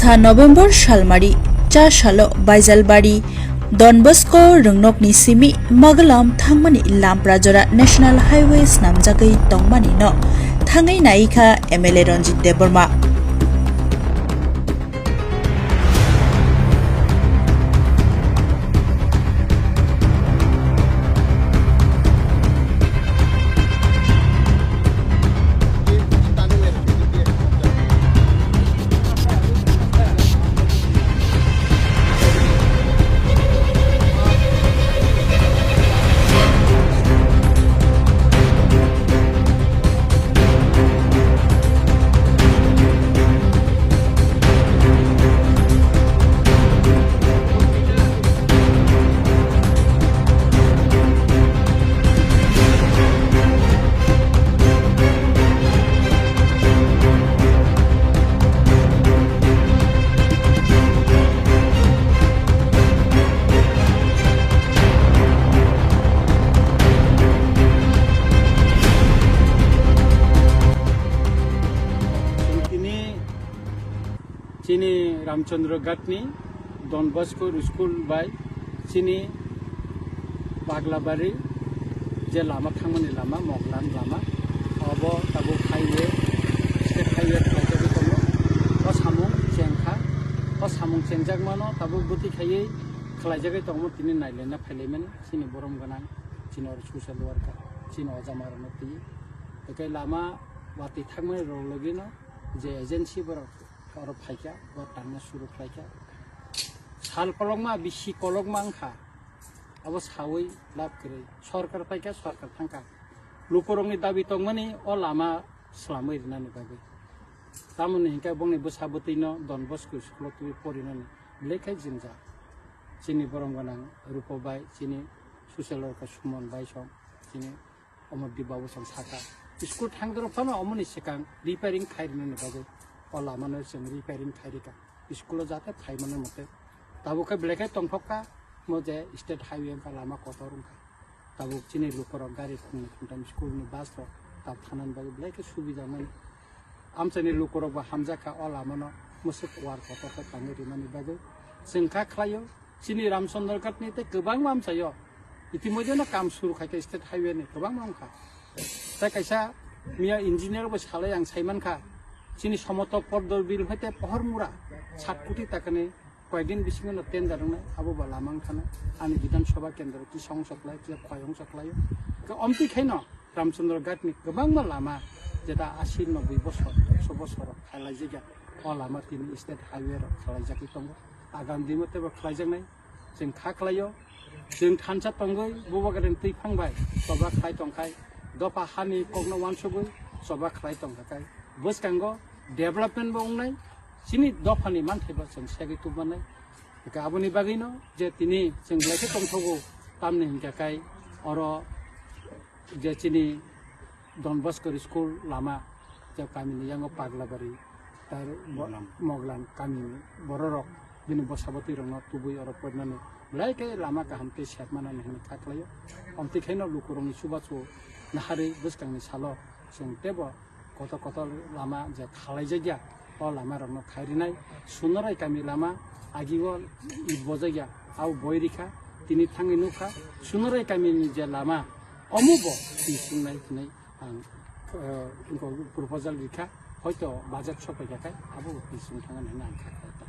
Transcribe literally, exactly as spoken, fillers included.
Sa November salmari, cha salo Baijalbari Don Bosco rwngnokni simi Magalam thangmani Lamprajora National Highway snamjagwi tongmani no thangwi naikha M L A Ranjit Debbarma. Tini chini Ramchandra Ghatni Don Bosco School bai chini Baglabari je lama thangmani lama, Moglan lama, obo tabuk highway, state highway khlaijagwi tongo. O samung chengkha, o samung chengjakmano tabuk bwtwi khaiwi khlaijagwi tongmo tini nailaina phailaimani chini borom gwnang, chini oro social worker, chini ojamarokno twi. Tei lama watwi thangmani rok logino je agency borok oro phaikha, bo tangna suru khlaikha. Sal kolokma, bisi kolokma wngkha, abo sawi lab kwrwi. Sorkar phaikha, sorkar thangkha. Lukurokni dabi tongmani o lama swlamwi rinani bagwi. Tamoni hinkhe bongni bwsa bwtwino Don Bosco school-o twiwi porinani belai khe jwngjal. Chini borom gwnang Rupo bai, chini social worker Sumon bai song, chini Omor Dibba bo chwng sakha, school thangdoro phano omoni swkang repairing khai rwnani bagwi o lamano chwng repairing khai rwkha, school-o jate phai mano mote. Tabuk khe belai khe tongthokha, mo je state highway wngkha, lama kotor wngkha. Tabuk chini lukurok gari khungni khungtham school-ni bus rok tab thanani bagwi belai khe subida mani. Amchaini lukurok bo hamjakha o lamano mwswk kuar kotor khe tangwi rwmani bagwi chwng kha khlaio. Chini Ramchandra Ghatni tei kwbangma amchaio itimoidheno kam suru khaikha state highway ni kwbangma wngkha. Tei kaisa miya engineer bo salai ang saimankha, chini Somoto Pordor Bill hai tei Pohor Mura sat koti takani koyekdin bisingo no tender wngnai, abo bo lama wngkhana. Ani Bidhan Sabha kendro kisa ongsa khlai, kisa khoi ongsa khlaio. Khe omtwi khaino Ramchandra Ghatni kwbangma lama jeta asi noboi bosor, ekso bosor khailaijakya, o lama tini state highway rok khalaijagwi tongo. Agam dino teibo khlaijaknai. Chwng kha khlaio, chwng thansa tongwi Bubagrani twiphang bai choba khlai tongkhai, dopha hani kokno uansugwi choba khlai tongkha khai bwskango development bo wngnai, chini dophani manthai bo chwng segwi tubmanai. Hwnkhe aboni bagwino je tini chwng belai khe tongthogo, tamni hinkhe khai oro je chini Don Bosco school lama, je kamini yango Paglabari, tar bo-, Moglan. Moglan kamini bororok bini bwsa bwtwirokno tubui oro porinani belai khe lama kaham tei sep manani hwnwi kha khlaio. Omtwi khaino lukurokni chubachu naharwi bwskangni salo chwng teibo kotor kotor lama je khalaijakya, o lamarokno khai rinai. Sunorai kami lama agio it bojakya, abo boi rikha, tini thangwi nukha. Sunorai kamini je lama, omo bo twi sungnai hinwi ang, eh, proposal rikha, hoito budget sopaikha khai abo bo twi sung thangani hinwi ang kha khlai.